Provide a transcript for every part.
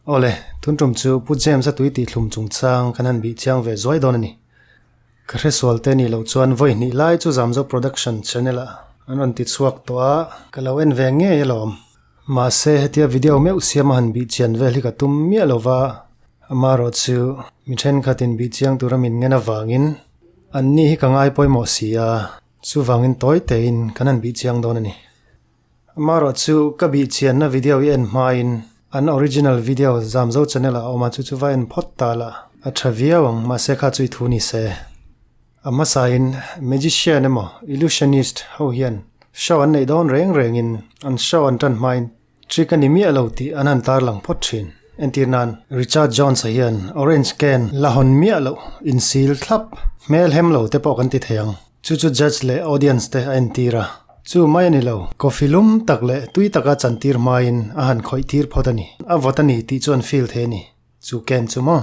Awle, tun tum chu Pu James-a tui tih thlum chungchang kan han bih chiang ve zuai dawn a ni. Ka hresual te nih loh chuan vawi hnih lai chu Zamzo Production channel ah an rawn ti chhuak tawh a, ka lo en ve ngei alawm. Mahse, hetia video meuh siam a han bih chian vel hi ka tum miah lo va, amaherawh chu mi thenkhatin bih chiang tura min ngen avangin anni hi ka ngai pawimawh si a, chuvangin tawi tein kan han bih chiang dawn a ni. Amaherawh chu ka bih chianna video i en hmain an original video Zamzo channel ah a awm a, chu chu va en phawt ta la a tha viau ang, mahse kha chu i thu ni se. A hmasain magician emaw illusionist ho hian show an neih dawn reng rengin an show an tan hmain trick a ni miah lo tih an han tarlang phawt thin. Entir nan Richard Jones-a hian orange can la hawn miah loh insil thlap hmel hem lo te pawh kan ti thei ang. Chu chu judge leh audience te a entir a. Chu mai a ni lo, coffee lum tak leh tui taka chantir hmain a han khawih tir phawt a ni. A vawt a ni tih chu an feel thei a ni. Chu can chu maw?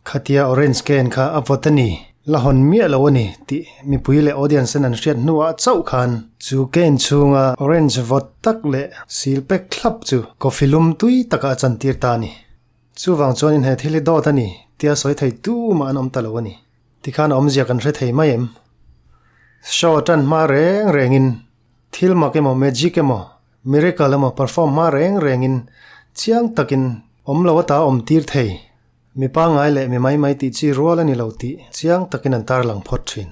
Khatia orange can kha a vawt a ni, la hawn miah lo a ni tih mipui leh audience ten an hriat hnuah chauh khan chu can chhunga orange vawt tak leh sil pek thlap chu coffee lum tui takah a chantir ta a ni. Chuvang chuanin he thil hi dawt a ni tia sawi thei tumah an awm ta lo a ni. Tikhan a awmzia kan hre thei mai em? Show tan hma reng rengin thil mak emaw magic emaw miracle emaw perform hma reng rengin chiang takin awm lo ata awm tir thei. Mi pangngai leh mi mai mai tih chi rual a ni lo tih chiang takin an tarlang phawt thin.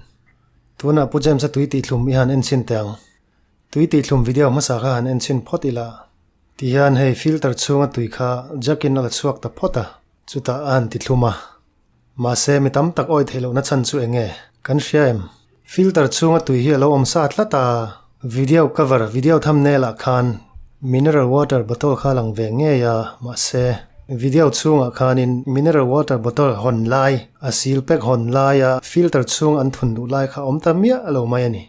Tunah Pu James-a tui tih thlum i han en chhin teh ang. Tui tih thlum video hmasa kha han en chhin phawt ila. Ti hian hei filter chhunga tui kha jack-in a la chhuak ta phawt a, chutah a han ti thlum a. Mahse mi tam tak awi theih lohna chhan chu eng nge? Kan hria em? Filter chhunga tui hi a lo awm sa tlat a, video cover video thumbnail ah khan mineral water bottle kha lang ve ngei a, mahse video chhungah khanin mineral water bottle hawn lai, a seal pack hawn laia filter chhung an thun duh lai kha awm ta miah lo mai a ni.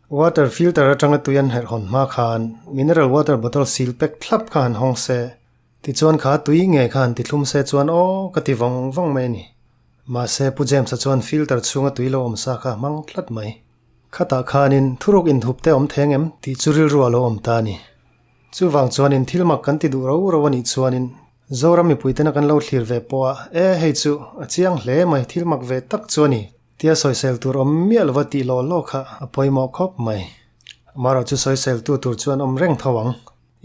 Water filter atanga tui an herh hawn hma khan mineral water bottle seal pack thlap kha han hawng se, Tichuan kha tui nge khan ti thlum se chuan aw ka ti vawng vawng mai a ni. Mahse Pu James-a chuan filter chhunga tui lo awm sa kha a hmang tlat mai. Khatah khanin thuruk inthup te awm theng em tih chu rilru a lo awm ta a ni. Chuvang chuanin thil mak kan ti duh ro ro a nih chuanin Zoram mipuitena kan lo thlir ve pawh a e hei chu a chiang hle mai thil mak ve tak chu a ni tia sawisel tur awm miah lova tih law law kha a pawimawh khawp mai. Amaherawhchu sawiseltu tur chuan awm reng tho ang.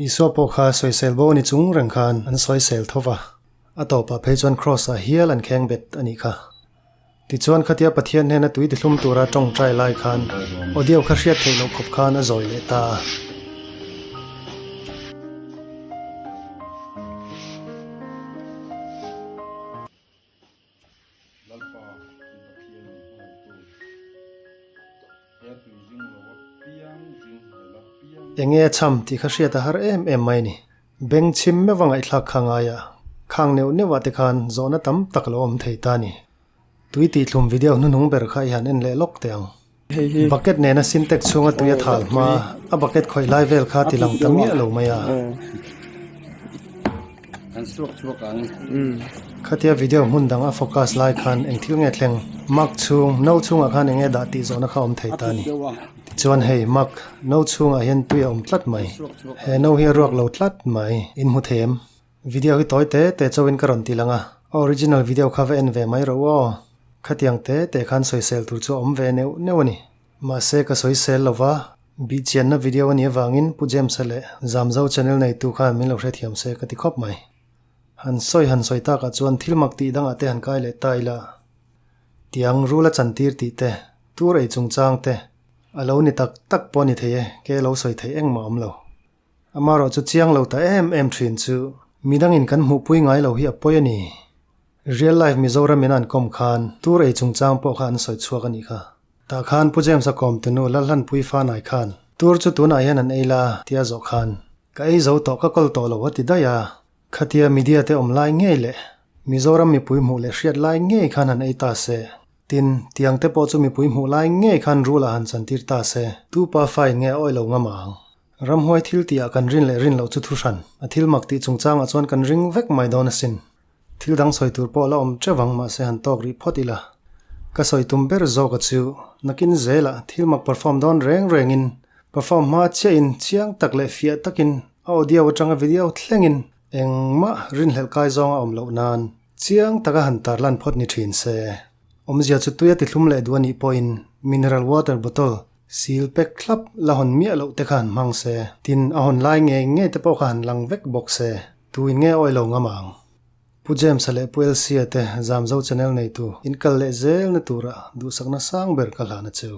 Isua pawh kha sawisel bo a ni chung reng khan an sawisel tho va, a tawpah phei chuan Kraws-ah hial an kheng bet a nih kha. Tichuan khatia Pathian hnena tui tihlum tura tawngtai lai khan audio kha hriat theih loh khawp khan a zawi leh ta a. Lalpa i Pathian in hmangaihtu he tui zing lo a piang zing hmel a piang. Enge a cham tih kha hriat a har em em mai ni. Beng chhim meuh a ngaihthlak kha ngai a, khang neuh neuh ah te khan zawhna tam tak lo awm thei ta ni. Tui tih thlum video hnuhnung ber kha i han en leh lawk teh ang. Bucket nena sintex chhunga tui a thal hma a bucket khawih lai vel kha ti lang ta miah lo mai a. Khatia video hmun dang a focus lai khan eng thil nge thleng mug chhung no chhungah khan eng nge dah tih zawhna kha awm thei ta a ni. Tichuan hei mug no chhungah hian tui a awm tlat mai. He no hi a ruak lo tlat mai. In hmu thei em? Video hi tawi te te chauhin ka rawn ti lang a, a original video kha va en ve mai rawh u aw. Khatiang te te khan sawisel tur chu a awm ve neuh neuh a ni. Mahse ka sawisel lo va, bihchianna video a nih avangin Pu James-a leh Zamzo channel neitu khan min lo hrethiam se ka ti khawp mai. Han sawi han sawi takah chuan thil mak tih dangah te han kai leh ta ila. Tiang rul a chantir tih te, tur ei chungchang te, a lo ni tak tak pawh a ni thei e, ke lo sawi theih engmah a awm lo. Amaherawh chu chiang lo ta em em thin chu midangin kan hmuhpui ngai lo hi a pawi a ni. Real life Mizoram in an kawm khan tur ei chungchang pawh kha an sawi chhuak a nih kha. Tah khan Pu James-a kawm tunu Lalhlanpui Fanai khan tur chu tunah hian an ei la tia zawh khan ka ei zo tawh ka kawl tawh lo a ti daih a. Khatia media te awm lai ngei leh Mizoram mipui hmuh leh hriat lai ngei khan han ei ta se. Tin, tiang te pawh chu mipui hmuh lai ngei khan rul ah han chantir ta se. Tu pa fa in nge a awih lo ngam ang. Ramhuai thil tihah kan rin leh rin loh chu thu hran. A thil mak tih chungchangah chuan kan ring vek mai dawn asin. Thil dang sawi tur pawh la awm teuh ang mahse han tawk rih phawt ila. Ka sawi tum ber zawk a chu, nakin zelah thil mak perform dawn reng rengin, perform hma chiahin chiang tak leh fiah takin a audio atanga video thlengin. Engmah rinhlelh kai zawng a awm loh nan chiang taka han tarlan phawt ni thin se. Awmzia chu tui a tithlum leh duh a nih pawhin mineral water bottle seal pack thlap la hawn miah loh te kha han hmang se, tin a hawn lai ngei ngei te pawh kha han lang vek bawk se, tuin nge awi lo ngam ang. Pu James-a leh Pu Elsia te Zamzo channel neitu in kal leh zelna tura duhsakna sang ber ka hlan a cheu.